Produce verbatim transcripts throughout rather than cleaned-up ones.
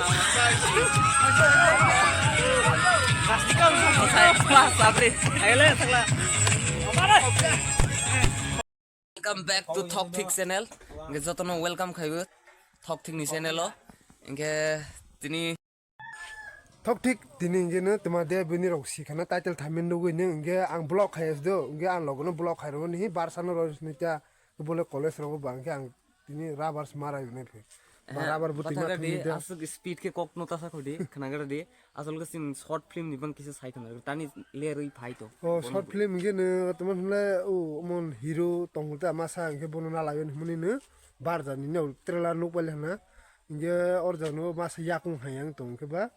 Welcome back to Thok Thik channel. Hingke jotono welcome khaibo Thok Thik ni channel o. Hingke tini Thok Thik tini hingke no tuma de bini rok si khana title thamin nugui no hingke ang vlog khai do hingke ang logo no vlog khai rw ni barsa no rw ni ta bole college rw bang khe ang tini rubber sma rai nai phe. Ba rubber buti ma thangni da. Aswk speed khe kok no ta sa khodi khnagra di. Asol khe sin short film ni bang kisa sai khna tani lerwi phai to. O short film hingke no tuma hwnle o mon hero tong ta ma sa hingke bono na lawen hwnmani no bar jani no trailer nuk pai le hwna. Hingke or jano masa yakung hai yang tong khe ba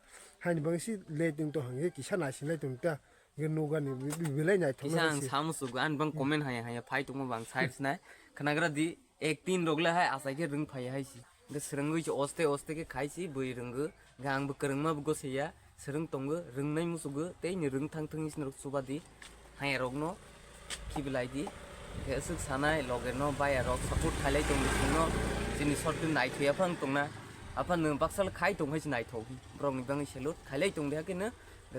haini bagwi si le tong to hingke kisa naisinai tong ta hingke nugani bi-, bi-, belai naithok kisa na ang si. Samu sugo ani bang comment haya haya phai tongma bang side sinai khnagra di acting rok le hai asai khe rwng phai hai si hingke swrwngwi se oste oste khe khai si bui rwngwi hingke ang bo kwrwngma bo gosaiya. Swrwng tongo, rwngnai musugo, tei ni rwng thang thang hinwi norok chuba di, haya rok no khibilai di, khe aswk sanai loge no baya rok support khailai tong di chwngno, chini short film naithok ya phang tongna, aphano baksa le khai tong hai se naithok, borok ni bangwi salute khailai tong di hakhe no,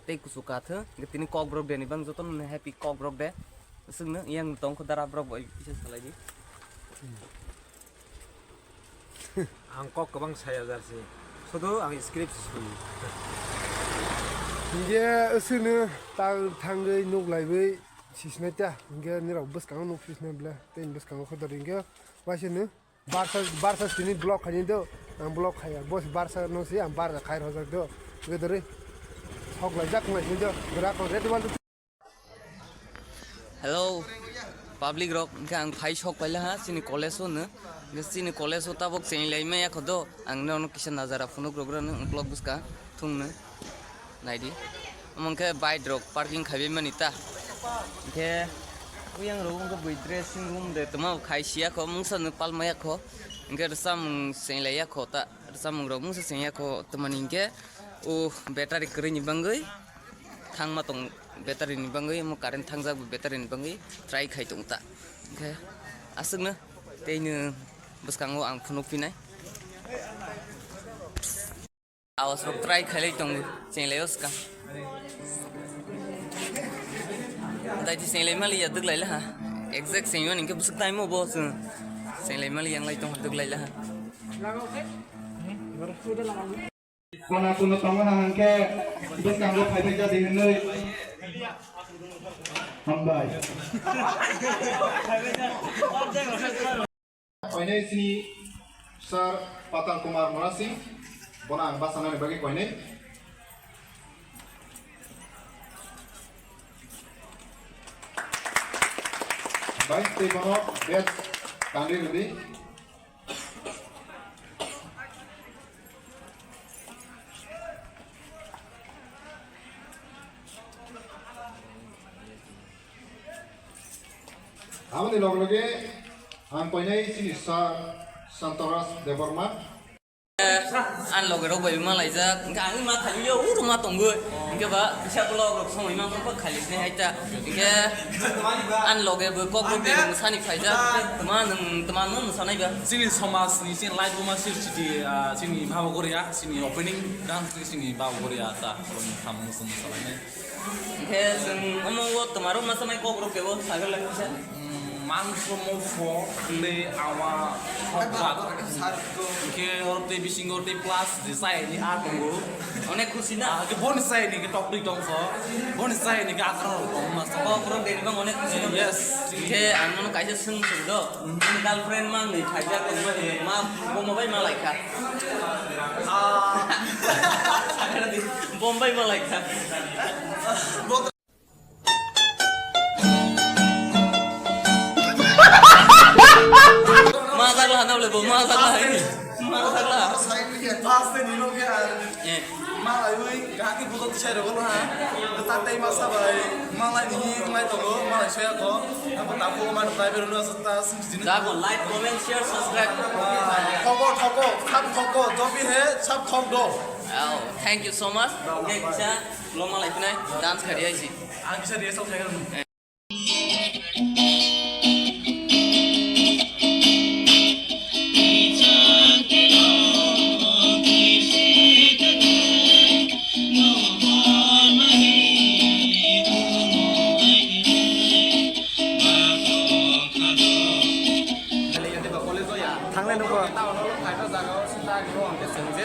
tei kuchuk ka thwng, tini kok borok de ni bang joto no happy kok borok de, aswk no yang tong kho dara borok bai kisa salai di. Ang kok kwbang saya jar si. Sudu ang script si suni. Hingke aswkno ta thangwi nuk laiwi sisnai ta. Hingke nirok bwskango nuk sisnai ble. Tei bwskango khodor hingke waisano barsa, barsa sini block khaini do. Ang block khaya. Bos barsa no si ang barsa khai rojak do. Hingke dorwi sok laijak nai sini do. Gra kon red wall. Hello, public rok, hingke ang phai sok paila ha, chini college o no. Hingke chini college o tabok cheng lai maya kho do, ang nono kisa najara phunuk rok rano uklok bwska thung no. Naidi. Omo hingke bike rok parking khaibai mani ta. Hingke uyang rok hingke bui dressing room de toma khai siya kho, mungsa no pal maya kho. Hingke rwchapmung cheng lai ya kho ta, rwchapmung rok mungsa cheng ya kho, tamani hingke o battery kwrwi ni bangwi. Thangma tong battery ni bangwi, omo current thangjak bo battery ni bangwi try khai tong ta. Hingke aswkno tei no bwskango ang phunuk phinai. Awas rok try khailai tongo, chenglai o swkang. Daiti chenglai mali ya dwglai laha. Exact chengmani hingke bwswk time o bo chwng chenglai mali yang lai tong dwglai laha. Kona kuno tongo na hangke bwskango phaibai jadi hinwi. Hambai. Koinai sini Sir Patal Kumar Murasing, bono ang basa nani bagwi koinai. Bai tei bono bed tangri rwdi. Aboni loge loge ang koinai chini sir Santoras Debbarma. Ani loge rok bai ma laijak, hingke ang ma thani yo, uro ma tongoi. Hingke ba, kisa vlog rok songwi ma kok khali sini hai ta. Hingke ani loge bo kok rok de sani phaijak. Tma nung, tma nung sanai ba. Chini somaj ni, chini light bo ma sir chiti, ah, chini babo goria, chini opening dance chini babo goria ta. Samung samung sanai. Hingke chwng omo o twmaro masa mai kok rok kebo sagor lai kisa. Mm, mangso mopho tei awa hokbak. Hingke oro tei bisingo tei plus je chayani a tongo. Onek khusi na? Ah, ke boni chayani ke tokri tongkho. Boni chayani ke akhra rok tongo masa. Kok rok deni bang onek khusi na? Yes. Hingke ang nono kaisa swng swng do. Girlfriend mang ni khaijak tongmani ma bo mobile ma laikha. Ah. Bombay malai kha. Ma sagla hana bole bo ma sagla hai. Ma sagla. First day ni loge ar. Eh. Malai ui gaki buto tisai rogo ha. Ta tei ma sabai malai ni malai tongo malai soya ko. Abo tapu ma driver no sa ta. Jago like, comment, share, subscribe. Thoko, thoko, sab thoko, jo bhi hai, sab thok do. Oh, thank you so much. Hingke kisa loma lai phinai dance khari aisi. Ang kisa rehearsal khaikha.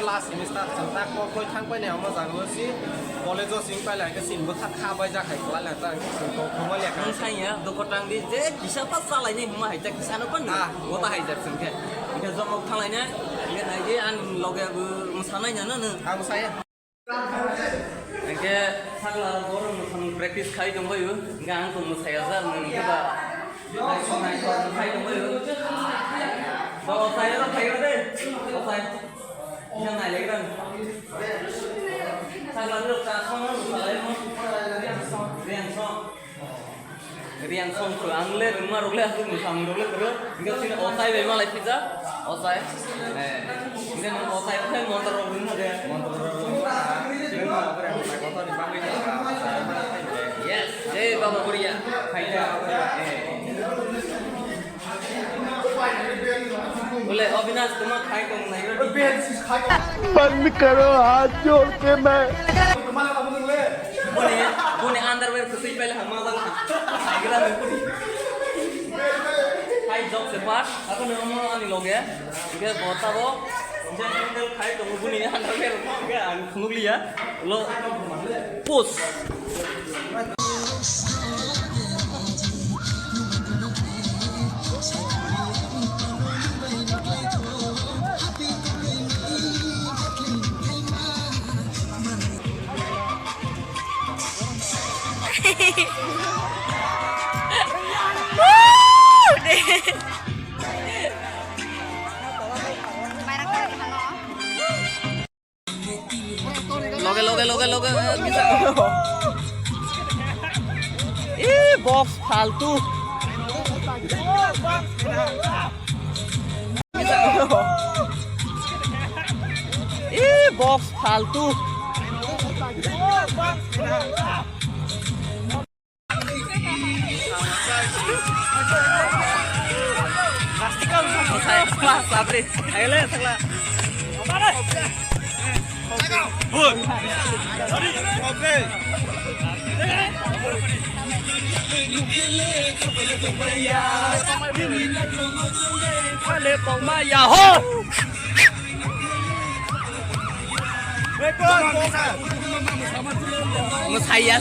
Last semester chwng ta kok koi thang pai ni omo jaga o si college o sing pai lai khe sini bwkha kha bai jak hai kwlai lai ta sini kok thangma lekha. Nwng sai ya, dukho tang di, je kisa pa chalai ni hwnma hai ta kisa no kon ni. Ah. Bo ta hai jak chwng khe. Hwnkhe jomok thang lai nai, hwnkhe nai di, ani loge bo mwsa nai ya no nwng. Ang saya. Hwnkhe sakla borok mwkhang practice khai tong bai o, hwnkhe ang tong mwsai ya jak nwng khe ba. Nai song nai song khai tong bai o. Bo o sai ya, khai ya de. O sai. Ina nai lagi dong. Sagla rok ta song rok salai mo. Riang song. Riang song ko ang le rungma rok le aku musam rok le kero. Enggak sini osai be malai pizza. Osai. Eh. Enggak nang osai kan motor rok rungma de. Motor rok rungma. Rungma rok rungma. Kotor ni bangwi. Yes. Jai Baba Buria. Khaina. Eh. Bole, Avinash, tuma khai tong nai. बंद करो, हाथ जोड़ के मैं। Bole, bole underwear kusui pele hama jang. Agira me puri. Khai jok se pat, ako ne omo ani loge. Ge bota bo. Jang khai tong buni underwear mo ge ang khunuk liya. Lo. Pus. Loge, loge, loge, loge, eh, bisa. Ih, box faltu. Ih, box faltu. Yahoo! Mwsaiya.